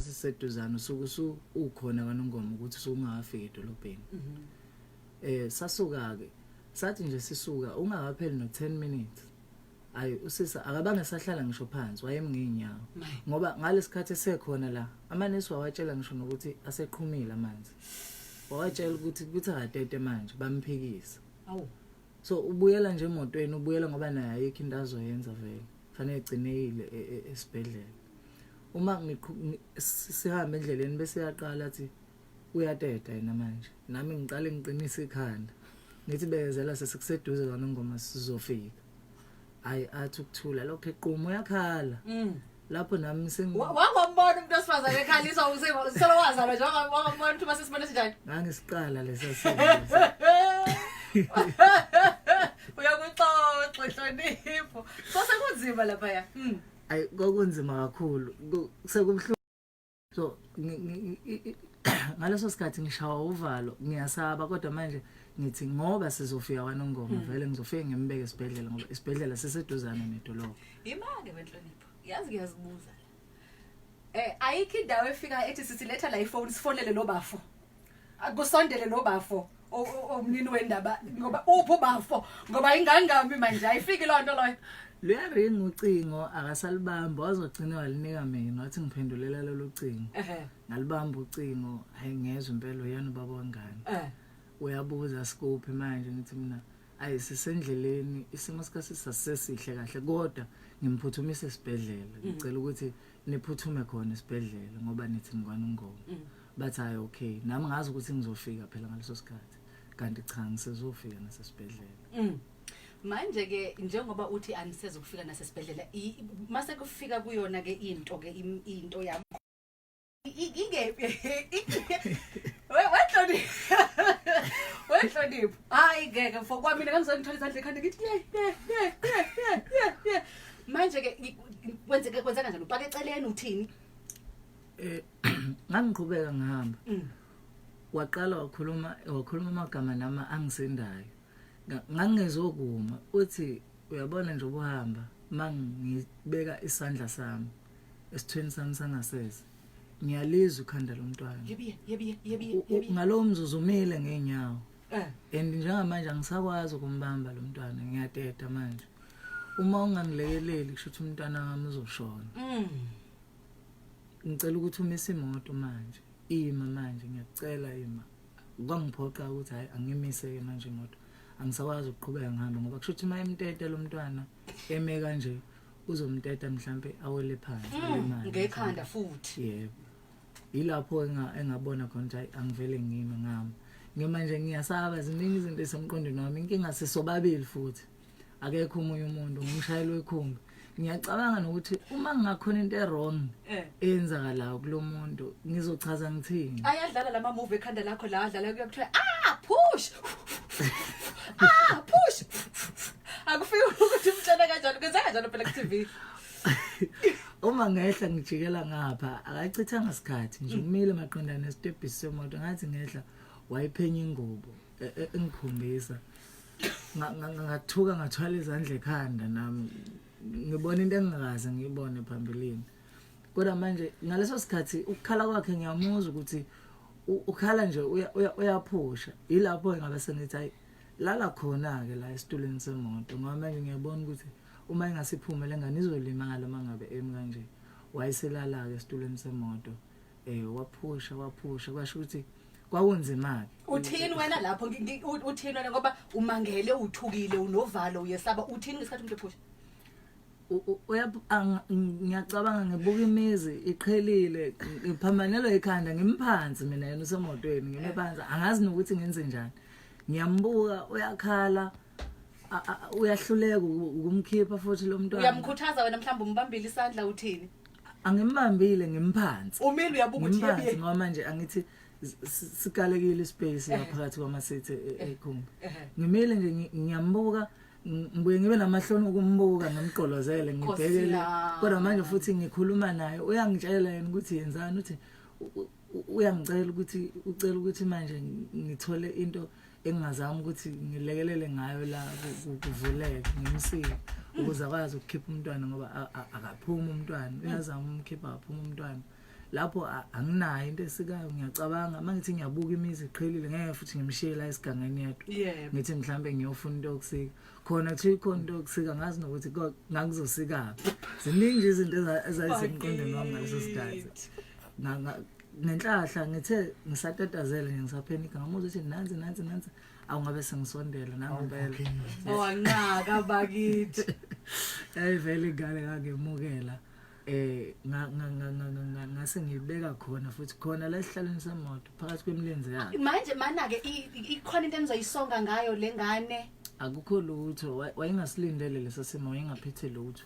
Sasiseduzane, usuke usu ukhona kaNongoma ukuthi usungafika edolobheni. Sasuka ke, sathi nje sisuka ungakapheli no 10 minutes, ayi, usisa akabange sahlala ngisho phansi, wayemi ngeenyawo. Maye. Ngoba ngalesikhathi esekhona la, amanesi wawatshela ngisho nokuthi aseqhumile amanzi, wawatshela ukuthi akatete manje, bamphikisa. Awu. So ubuyela nje emotweni, ubuyela ngoba naye ayikho into azoyenza vele, fanele egcineyile esibhedlela. Uma sihambe endleleni bese yaqala athi uyateta yena manje, nami ngiqale ngiqinise ikhanda, ngithi bekezela, sesikuseduze kaNongoma, sizofika. Hayi, athi ukuthula lokho, equma, uyakhala. Lapho nami Wangambona umuntu wesifazane ekhaliswa solo wazalwa nje? Wangambona ukuthi masesibone sinjani? Ngangisiqala lesa simo. Uyakuxoxa inhlonipho. So sekunzima laphaya. Ayi, kwakunzima kakhulu. Sekubuhlungu. So ngaleso sikhathi ngishawa uvalo, ngiyasaba, kodwa manje ngithi ngoba sizofika kwaNongoma vele ngizofike ngimbeke esibhedlela, ngoba isibhedlela siseduzane nedolobha. Ima-ke wenhlonipho, yazi ngiyazibuza la, ayikho indawo efika ethi sithi letha la ifoni sifonele lo bafo, akusondele lo bafo omnini wendaba, ngoba uphi ubafo, ngoba ingangami manje ayifiki loo nto loyo? Luyaringa ucingo, akasalibamba, wazogcina walinika mina, wathi ngiphendulela lolu cingo. Ngalibamba ucingo, hayi, ngezwe impela uyena ubaba wengane. Uyabuza sikuphi manje, ngithi mina ayi, sisendleleni, isimo sikasisasesihle kahle, kodwa ngimphuthumisa esibhedlela, ngicela ukuthi niphuthume khona esibhedlela ngoba nithi ngikwaNongoma. Bathi hayi, okay, nami ngazi ukuthi ngizofika phela ngaleso sikhathi, kanti cha, ngisezofika nasesibhedlela. Manje ke njengoba uthi anisezukufika nasesibhedlela, mase kufika kuyona ke into ke into yakho ingephi? Wenhlonipho, wenhlonipho, hayi ngeke mfo kwamina ngangizongithola izandla ekhanda ngithi ye ye ye ye ye ye ye. Manje ke kwenzeke kwenzeka kanjani? Upaka eceleni, uthini? Ngangiqhubeka ngihamba, waqala wakhuluma, wakhuluma amagama nama angisindayo. Ngangizokuma, uthi uyabona nje ubuhamba, mangibeka isandla sami esithweni sami sangasese, ngiyalizwa ikhanda lomntwana. Yebiye, yebiye, yebiye! Yebiye! Ngalowo mzuzu umile ngeenyawo and njengamanje angisakwazi ukumbamba lo mntwana, ngiyateta manje. Uma ungangilekeleli, kusho ukuthi umntwana wami uzoshona. Ngicela ukuthi umise imoto manje, ima manje, ngiyakucela, ima. Kwangiphoqa ukuthi hayi, angimise-ke manje imoto, angisakwazi ukuqhubeka ngihambe, ngoba kusho ukuthi uma emtete lo mntwana eme kanje, uzomteta mhlampe awele phansi, alimale. Ngekhanda futhi. Yebo, yilapho engabona khona ukuthi hayi, angivele ngime ngihamba. Ngima nje ngiyasaba, ziningi izinto ezisemqondweni wami. Inkinga sisobabili futhi, akekho omunye umuntu, ngumshayeli wekhumbi. Ngiyacabanga nokuthi uma ngingakhona into e-wrong eyenzakalayo kulo muntu, ngizochaza ngithini? Ayadlala lama movie ekhanda lakho la, adlala, kuyakuthiwa ah, push, ah, push. Akufiki ukuthi umtshele kanjalo, kwenzeka kanjalo phela ku-TV. Uma ngehla ngijikela ngapha, akachithanga sikhathi nje, umile maqondana nesitebhisi semoto. Ngathi ngehla, wayiphenya ingubo engikhombisa. Ngathuka, ngathwala izandla ekhanda, nami ngibona into engingakaze ngiyibone phambilini. Kodwa manje ngaleso sikhathi ukukhala kwakhe ngiyamuzwa ukuthi ukhala nje, uyaphusha. Yilapho ngabe sengithi hayi, lala khona-ke la esitulweni semoto, ngoba manje ngiyabona ukuthi uma ingasiphume le ngane izolimala uma ngabe emi kanje. Wayeselala-ke esitulweni semoto, waphusha, waphusha, kwasho ukuthi kwakunzima-ke. Uthini wena lapho? Uthini wena, ngoba umangele, uthukile, unovalo, uyesaba? Uthini ngesikhathi umuntu ephusha? Ngiyacabanga, ngibuka imizi iqhelile, ngiphambanelwe ikhanda, ngimphansi mina, yena usemotweni, ngime phansi, angazi nokuthi ngenze njani. Ngiyambuka, uyakhala, uyahluleka ukumkhipha futhi lo mntwana. Uyamkhuthaza wena, mhlawumbe umbambile isandla, uthini? Angimbambile, ngimphansi. Umile, uyabuka ukuthi Ngimphansi yebiye. Ngoba manje angithi sikalekile ispace ngaphakathi kwamasithi ekhumbi. Ngimile nje, ngiyambuka, ngibuye ngibe namahloni ukumbuka, ngimgqolozele, ngibhekele. Yami. Kodwa manje futhi ngikhuluma naye, uyangitshela yena ukuthi yenzani, uthi uyangicela ukuthi ucela ukuthi manje ngithole into engingazama ukuthi ngilekelele ngayo la kuvuleke, ngimsike ukuze akwazi ukukhipha umntwana, ngoba akaphumi umntwana. Uyazama umkhipha, akaphuma umntwana. Lapho anginayo into esikayo, ngiyacabanga uma ngithi ngiyabuka imizi iqhelile, ngeke futhi ngimshiye la esigangeni yedwa. Ngithi mhlambe ngiyofuna into yokusika khona, kuthiwa ikhona into yokusika, ngazi nokuthi ngangizosikaphi. Ziningi nje izinto ezazisemqondweni wami ngaleso sikhathi. Ngenhlahla ngithe ngisatatazela nje, ngisaphenika, ngamuzwa ukuthi nansi nansi nansi, awungabe sengisondela nangempela. Wanqaka bakithi. Yayivele ingane, ngangemukela ngase ngibeka khona futhi khona la esihlalweni semoto phakathi kwemilenze yakhe. Manje mana ke, ikhona into enizoyisonga ngayo lengane? Akukho lutho, wayengasilindele leso simo, wayengaphethe lutho,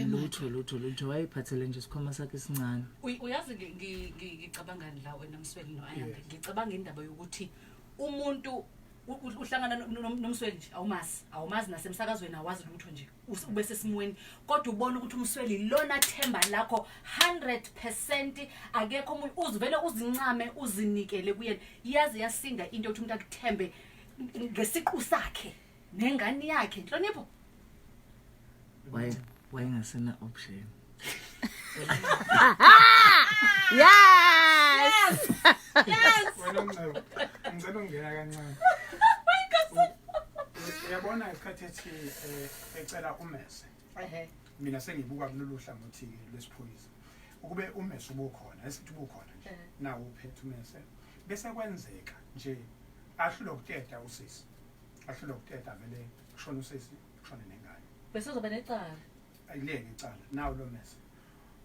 lutho lutho lutho, wayephathele nje isikhwama sakhe esincane. Uyazi ngicabangani la, wena Msweli no-Ayanda? Ngicabanga indaba yokuthi umuntu uhlangana noMsweli nje, awumazi, awumazi nasemsakazweni, awazi lutho nje, ube sesimweni, kodwa ubona ukuthi uMsweli lona themba lakho 100%, akekho omunye, uzivele uzincame, uzinikele kuyena. Yazi yasinda into yokuthi umuntu akuthembe ngesiqu sakhe nengane yakhe, Nhlonipho. Wayengasena option. Yes. Yes. Wena Ngcebo, ngicela ukungena kancane. Uyabona isikhathi ethi ecela umese. Mina sengibuka kulolu hlangothi lwesiphoyisa. Ukube umese ubukhona, esithi ubukhona nje. Nawo uphethe umese. Bese kwenzeka nje ahlulwe ukuteta usisi. Ahlulwe ukuteta vele, kushona usisi, kushone nengane. Bese uzoba necala. Ayileke icala. Nawo lo mese.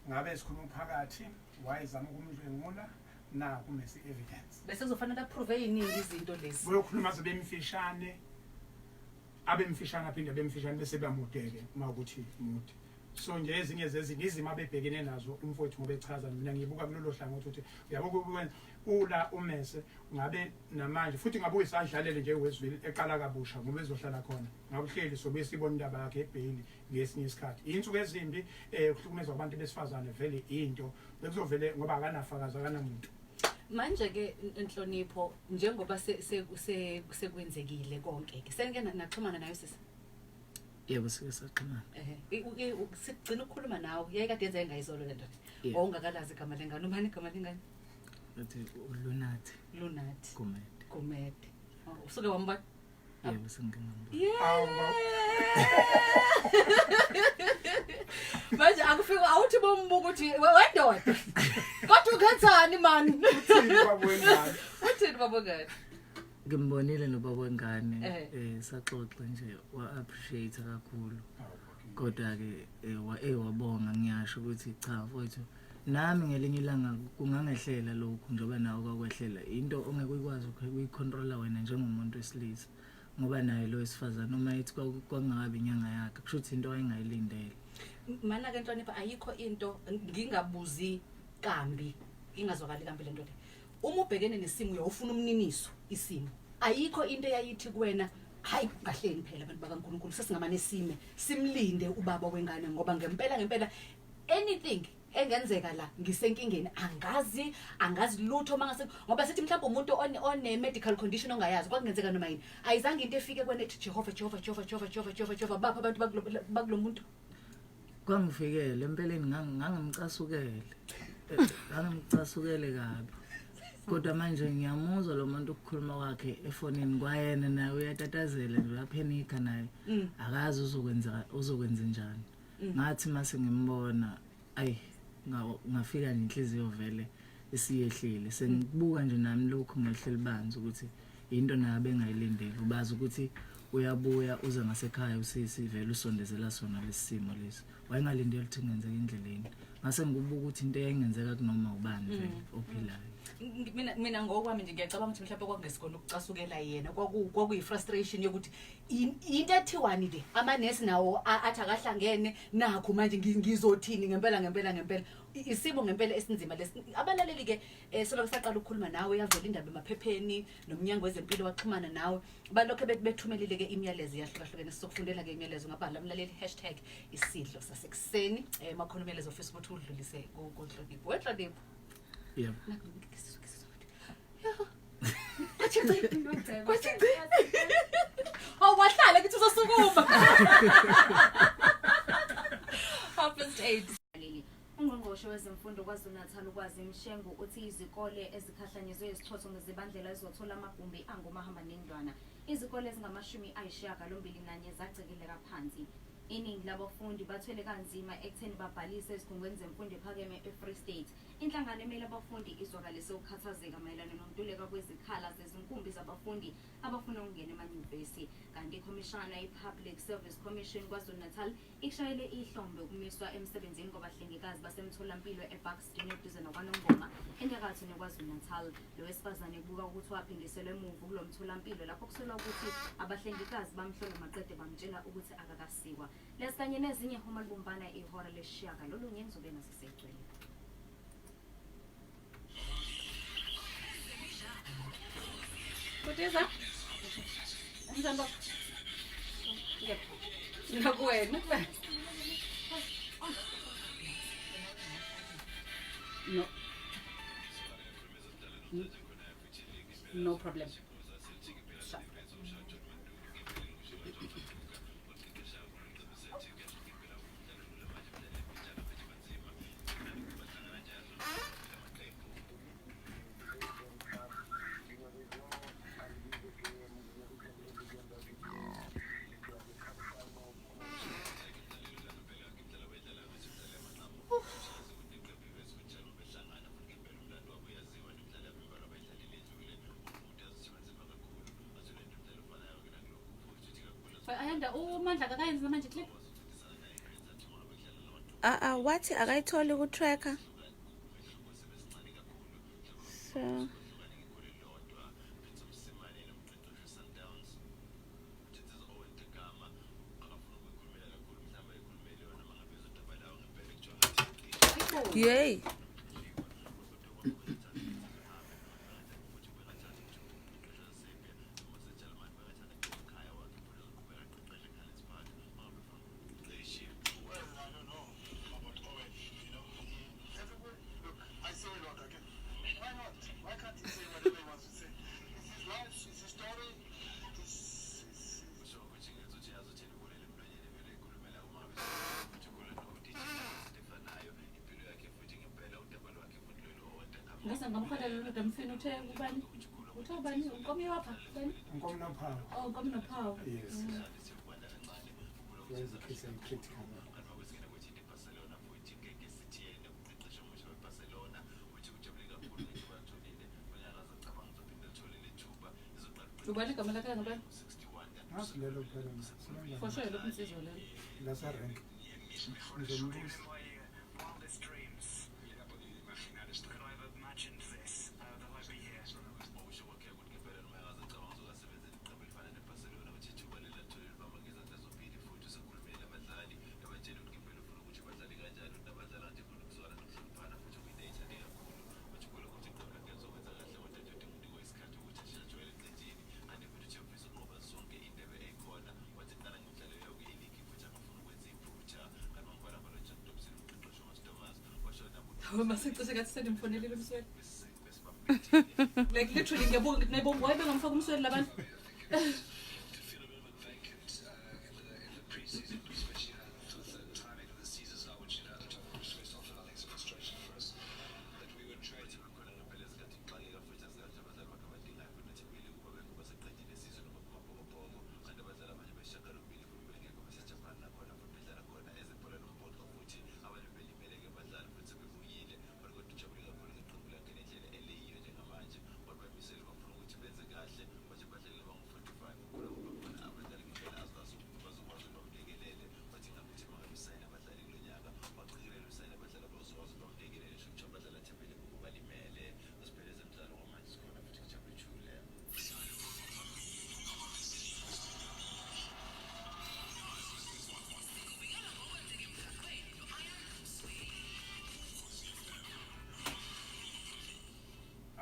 Ngabe sikhuluma phakathi, wayezama ukumdlwengula na kumese evidence. Bese kuzofanele a-prove eyiningi izinto lezi. Kuyokhuluma aze bemfishane, abemfishane aphinde abemfishane, bese bamudeke uma ukuthi mude. So nje ezinye zezinto, izimo abebhekene nazo umfowethu, ngoba echaza, mina ngibuka kulolo hlangothi ukuthi uyabo ula umese ngabe namanje futhi ngabe uyisadlalele nje Westville eqala kabusha, ngoba ezohlala khona ngabe uhleli, sobuye sibone indaba yakhe ebheyili ngesinye isikhathi. Insuku ezimbi, ukuhlukumezwa kwabantu besifazane vele into bekuzovele, ngoba akanafakazi, akanamuntu. Manje ke Nhlonipho, njengoba sekwenzekile konke ke, senike naxhumana nayo sisi? Yebo, sike saxhumana. Sigcina ukukhuluma nawe yayikade yenzeke ngayizolo le ndoda. Wawungakalazi igama lengane. Ubani igama lengane? Athi uLunathi. Lunathi Gumede. Gumede. Oh, usuke wambona? Yebo, sengike ngambona. Awu. Manje akufika awuthi bombuka ukuthi wendoda, kodwa ukhethani man? Uthini baba wengane? Uthini baba wengane? Ngimbonile nobaba wengane. Saxoxa nje, wa appreciate kakhulu, kodwa ke wabonga. Ngiyasho ukuthi cha mfowethu, nami ngelinye ilanga kungangehlela lokhu njengoba nawe kwakwehlela, into ongeke uyikwazi ukuyicontrola wena njengomuntu wesilisa, ngoba naye lo wesifazane uma ethi kwakungakabi inyanga yakhe, kusho ukuthi into ayengayilindele. Mana ke Nhlonipho, ayikho into ngingabuzi kambi, ingazwakali kambi lento le. Uma ubhekene nesimo uyawufuna umniniso isimo, ayikho into eyayithi kuwena, "Hayi kahleni phela abantu bakaNkuluNkulu, sesingamane sime simlinde ubaba wengane, ngoba ngempela ngempela anything engenzeka la ngisenkingeni, angazi, angazi lutho mangase," ngoba sithi mhlawumbe umuntu one medical condition ongayazi, kwakungenzeka noma yini. Ayizange into efike kwena ethi, "Jehova, Jehova, Jehova, Jehova, Jehova, Jehova, Jehova, bapha abantu bakulo muntu"? Kwangifikele empeleni, ngangimcasukele, ngangimcasukele kabi, kodwa manje ngiyamuzwa lo muntu ukukhuluma kwakhe efonini kwayena, naye uyatatazela nje, uyaphenika naye, akazi uzokwenza, uzokwenza njani. Ngathi mase ngimbona, ayi, ngafika nje inhliziyo vele isiyehlile, sengibuka nje nami lokhu ngehle libanzi ukuthi into naye abengayilindele, ubazi ukuthi uyabuya uze ngasekhaya usisi vele usondezela sona lesimo lesi, wayengalindele ukuthi kungenzeka endleleni. Ngase ngikubuka ukuthi into eyayingenzeka kunoma ubani vele ophilayo. Mina ngokwami nje ngiyacabanga ukuthi mhlawumbe kwakungesikona ukucasukela yena, kwakuyi-frustration yokuthi into ethiwani le, amanesi nawo athi akahlangene nakho manje, ngizothini ngempela ngempela ngempela. Isimo ngempela esinzima lesi. Abalaleli ke, soloko saqala ukukhuluma nawe, yavela indaba emaphepheni, nomnyango wezempilo waxhumana nawe, balokho bethumelile ke imiyalezo eyahlukahlukene. Sizokufundela ke imiyalezo, ngabhala umlaleli #IsidloSasekuseni. Makhona umyalezo ofisa ukuthi udlulise kuNhlonipho, weNhlonipho? Yebo. Nakhu ngisizwe ukuthi kwathi ngci, kwathi ngci. Oh, wahlala kithi, uzosukuma. 8:30. Ungqongqoshe. UNgqongqoshe wezeMfundo KwaZulu-Natal uKwazi Mshengu uthi izikole ezikhahlanyezwe yisichotho ngezibandlela zizothola amagumbi angomahambanendlwana. Izikole ezingama-81 zacekeleka phansi. Iningi labafundi bathwele kanzima ekutheni babhalise ezikhungweni zemfundo ephakeme eFree State. Inhlangano emele abafundi izwakalise ukukhathazeka mayelana nokuntuleka kwezikhala zezinkumbi zabafundi abafuna ukungena emanyuvesi. Kanti ikhomishana i-Public Service Commission KwaZulu-Natal ikushayele ihlombe ukumiswa emsebenzini kwabahlengikazi basemtholampilo eBuxton eduze nakwaNongoma enyakatho neKwaZulu-Natal. Lo wesifazane kubuka ukuthi waphindiselwa emuva kulo mtholampilo lapho kusolwa ukuthi abahlengikazi bamhlola maqede bamtshela ukuthi akakasikwa. Lezi kanye nezinye uma libumbana ihora lesishiyagalolunye ngizobe naso segcwele. Kutiza? Mzambo. Yep. Nakuwena. No. No problem. Sharp. Ayanda uMandla akakayenzi manje clip. A-a wathi akayitholi ku-tracker. So yey. Ngase ngamkhalela lo mfini uthe ubani? Uthe ubani? Unkomo wapha? Ubani? Unkomo nophawu. Oh, unkomo nophawu. Yes. Case critical. Ubani igama lakhe ngempela? Ngazi lelo phela mina. For sure lokhu insizwa lelo. Lasa rank. Ngizombuza. Hawu masicishe kathi senimfonelile umsweli. Like literally ngiyabuka ngithi nayibonga why bengamfaka umsweli labantu.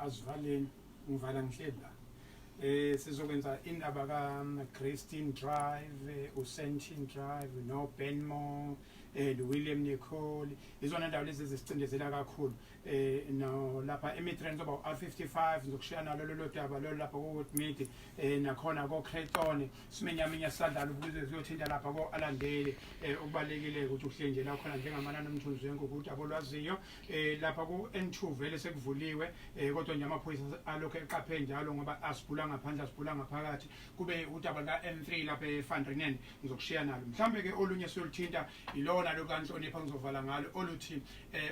Azivaleni, ngivala ngihleli la. Sizokwenza indaba ka Christine Drive, uSentin Drive, no Benmore, William Nicol, izona ndawo lezi ezisicindezela kakhulu. No lapha eMidrand kuzoba u-R55, ngizokushiya nalo lolo daba lolo lapha ko-Woodmead, nakhona ko-Creighton, siminyaminya sadlala ukuze siyothinta lapha ko-Alandele. Okubalulekile ukuthi uhleli nje la khona njengamanani omthunzi wenkukhu udaba olwaziyo. Lapha ku-N2 vele sekuvuliwe, kodwa nje amaphoyisa alokhu eqaphe njalo ngoba asibhula ngaphandle, asibhula ngaphakathi. Kube udaba luka-N3 lapha eVan ngizokushiya nalo. Mhlambe ke olunye siyoluthinta ilona lokanhlonipha, ngizovala ngalo oluthi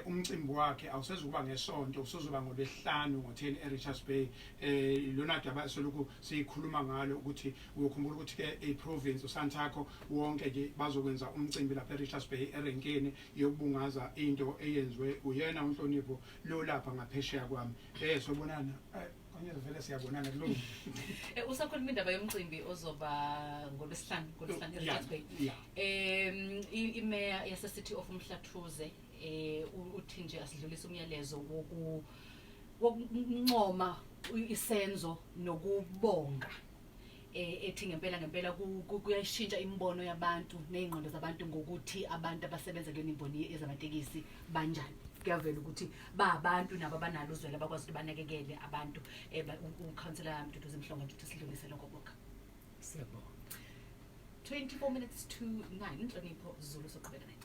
umcimbi wakhe awusezukuba ngesonto, usuzoba ngolwesihlanu ngo-10 eRichards Bay. Ilona daba solokhu siyikhuluma ngalo ukuthi uyokhumbula ukuthi ke iprovince uSantaco wonke nje bazokwenza umcimbi lapha eRichards Bay erenkeni yokubungaza into eyenziwe uyena unhlonipho lo lapha ngaphesheya kwami. Sobonana kanye vele siyabonana kulungile. Usakhuluma indaba yomcimbi ozoba ngolwesihlanu eRichards Bay. Imeya yase City of Umhlathuze uthi nje asidlulise umyalezo wokuncoma isenzo nokubonga, ethi ngempela ngempela kuyashintsha imibono yabantu nezingqondo zabantu ngokuthi abantu abasebenza kuyona imboni yezamatekisi banjani. Kuyavela ukuthi ba abantu nabo abanalo uzwela, bakwazi ukuthi banakekele abantu. Ukhansela Mduduzi Mhlongo nje uthi sidlulise lokho bonke. Siyabonga. 24 minutes to 9, Inhlonipho Zulu soqhubeka naye.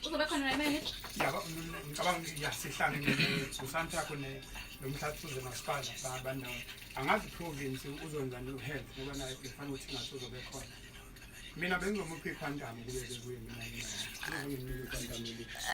Uzoba khona la emene? Ya, ngicabanga ya sihlangene uSantaco ne nomhlathuze masipala bandawo. Angazi province uzonza no health ngoba naye kufanele ukuthi ngathi uzobe khona. Mina bengizomupha iquantum kube kuye mina. Ngizomnika iquantum.